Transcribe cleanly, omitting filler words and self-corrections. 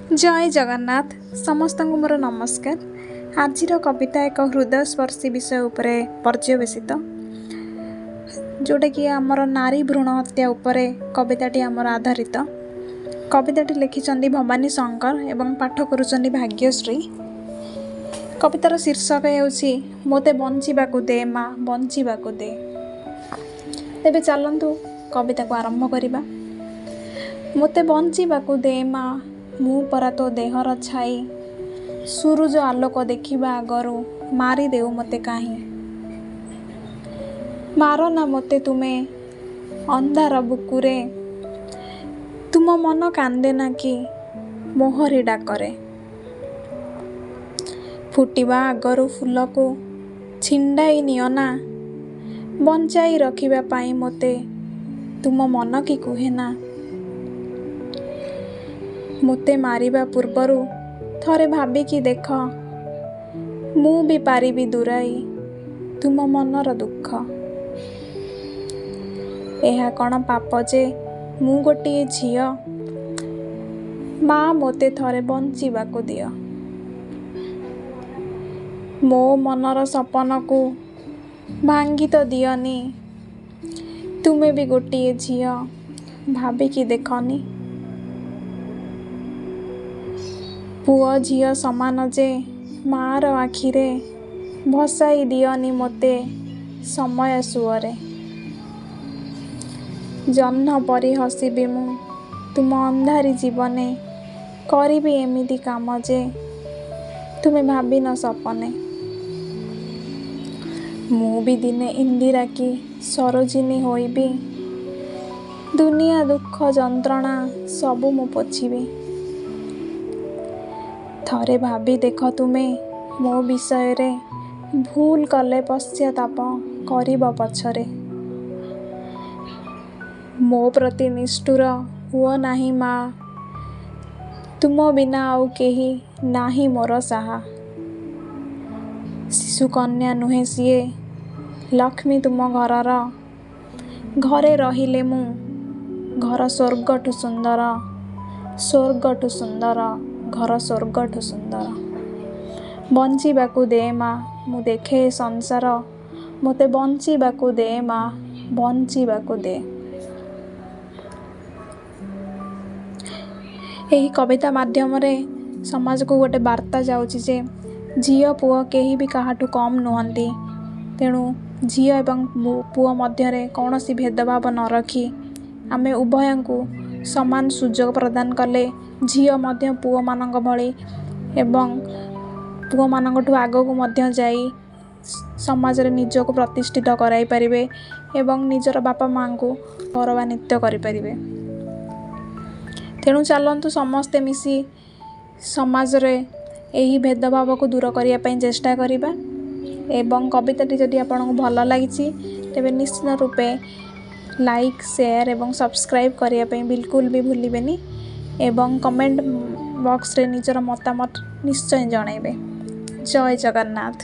ଜୟ ଜଗନ୍ନାଥ। ସମସ୍ତଙ୍କୁ ମୋର ନମସ୍କାର। ଆଜିର କବିତା ଏକ ହୃଦୟସ୍ପର୍ଶୀ ବିଷୟ ଉପରେ ପର୍ଯ୍ୟବେସିତ, ଯେଉଁଟାକି ଆମର ନାରୀ ଭ୍ରୂଣ ହତ୍ୟା ଉପରେ କବିତାଟି ଆମର ଆଧାରିତ। କବିତାଟି ଲେଖିଛନ୍ତି ଭବାନୀ ଶଙ୍କର ଏବଂ ପାଠ କରୁଛନ୍ତି ଭାଗ୍ୟଶ୍ରୀ। କବିତାର ଶୀର୍ଷକ ହେଉଛି ମୋତେ ବଞ୍ଚିବାକୁ ଦେ ମା, ବଞ୍ଚିବାକୁ ଦେ। ତେବେ ଚାଲନ୍ତୁ କବିତାକୁ ଆରମ୍ଭ କରିବା। ମୋତେ ବଞ୍ଚିବାକୁ ଦେ ମା, ମୁଁ ପରା ତୋ ଦେହର ଛାଇ। ସୂରୁଜ ଆଲୋକ ଦେଖିବା ଆଗରୁ ମାରିଦେଉ ମୋତେ କାହିଁ? ମାର ନା ମୋତେ ତୁମେ ଅନ୍ଧାର ବୁକୁରେ। ତୁମ ମନ କାନ୍ଦେ ନା କି ମୋହରି ଡାକରେ? ଫୁଟିବା ଆଗରୁ ଫୁଲକୁ ଛିଣ୍ଡାଇ ନିଅନା। ବଞ୍ଚାଇ ରଖିବା ପାଇଁ ମୋତେ ତୁମ ମନ କି କୁହେ ନା? ମୋତେ ମାରିବା ପୂର୍ବରୁ ଥରେ ଭାବିକି ଦେଖ, ମୁଁ ବି ପାରିବି ଦୂରାଇ ତୁମ ମନର ଦୁଃଖ। ଏହା କ'ଣ ପାପ ଯେ ମୁଁ ଗୋଟିଏ ଝିଅ? ମା, ମୋତେ ଥରେ ବଞ୍ଚିବାକୁ ଦିଅ। ମୋ ମନର ସପନକୁ ଭାଙ୍ଗି ତ ଦିଅନି। ତୁମେ ବି ଗୋଟିଏ ଝିଅ, ଭାବିକି ଦେଖନି। ପୁଅ ଝିଅ ସମାନ ଯେ ମାଆର ଆଖିରେ, ଭସାଇ ଦିଅନି ମୋତେ ସମୟ ସୁଅରେ। ଜହ୍ନ ପରି ହସିବି ମୁଁ ତୁମ ଅନ୍ଧାରି ଜୀବନେ। କରିବି ଏମିତି କାମ ଯେ ତୁମେ ଭାବିନ ସପନେ। ମୁଁ ବି ଦିନେ ଇନ୍ଦିରା କି ସରୋଜିନୀ ହୋଇବି। ଦୁନିଆ ଦୁଃଖ ଯନ୍ତ୍ରଣା ସବୁ ମୁଁ ପୋଛିବି। ଥରେ ଭାବି ଦେଖ ତୁମେ ମୋ ବିଷୟରେ, ଭୁଲ କଲେ ପଶ୍ଚାତାପ କରିବ ପଛରେ। ମୋ ପ୍ରତି ନିଷ୍ଠୁର ହୁଅ ନାହିଁ ମା, ତୁମ ବିନା ଆଉ କେହି ନାହିଁ ମୋର ସାହା। ଶିଶୁକନ୍ୟା ନୁହେଁ ସିଏ, ଲକ୍ଷ୍ମୀ ତୁମ ଘରର। ଘରେ ରହିଲେ ମୁଁ ଘର ସ୍ୱର୍ଗଠୁ ସୁନ୍ଦର, ସ୍ୱର୍ଗଠୁ ସୁନ୍ଦର, ଘର ସ୍ୱର୍ଗଠୁ ସୁନ୍ଦର। ବଞ୍ଚିବାକୁ ଦେ ମା, ମୁଁ ଦେଖେ ଏ ସଂସାର। ମୋତେ ବଞ୍ଚିବାକୁ ଦେ ମା, ବଞ୍ଚିବାକୁ ଦେ। ଏହି କବିତା ମାଧ୍ୟମରେ ସମାଜକୁ ଗୋଟେ ବାର୍ତ୍ତା ଯାଉଛି ଯେ ଝିଅ ପୁଅ କେହି ବି କାହାଠୁ କମ୍ ନୁହନ୍ତି। ତେଣୁ ଝିଅ ଏବଂ ପୁଅ ମଧ୍ୟରେ କୌଣସି ଭେଦଭାବ ନ ରଖି ଆମେ ଉଭୟଙ୍କୁ ସମାନ ସୁଯୋଗ ପ୍ରଦାନ କଲେ ଝିଅ ମଧ୍ୟ ପୁଅମାନଙ୍କ ଭଳି ଏବଂ ପୁଅମାନଙ୍କଠୁ ଆଗକୁ ମଧ୍ୟ ଯାଇ ସମାଜରେ ନିଜକୁ ପ୍ରତିଷ୍ଠିତ କରାଇ ପାରିବେ ଏବଂ ନିଜର ବାପା ମାଆଙ୍କୁ ଗୌରବାନ୍ୱିତ କରିପାରିବେ। ତେଣୁ ଚାଲନ୍ତୁ ସମସ୍ତେ ମିଶି ସମାଜରେ ଏହି ଭେଦଭାବକୁ ଦୂର କରିବା ପାଇଁ ଚେଷ୍ଟା କରିବା। ଏବଂ କବିତାଟି ଯଦି ଆପଣଙ୍କୁ ଭଲ ଲାଗିଛି, ତେବେ ନିଶ୍ଚିତ ରୂପେ ଲାଇକ୍, ସେୟାର ଏବଂ ସବସ୍କ୍ରାଇବ୍ କରିବା ପାଇଁ ବିଲକୁଲ ବି ଭୁଲିବେନି ଏବଂ କମେଣ୍ଟ ବକ୍ସରେ ନିଜର ମତାମତ ନିଶ୍ଚୟ ଜଣାଇବେ। ଜୟ ଜଗନ୍ନାଥ।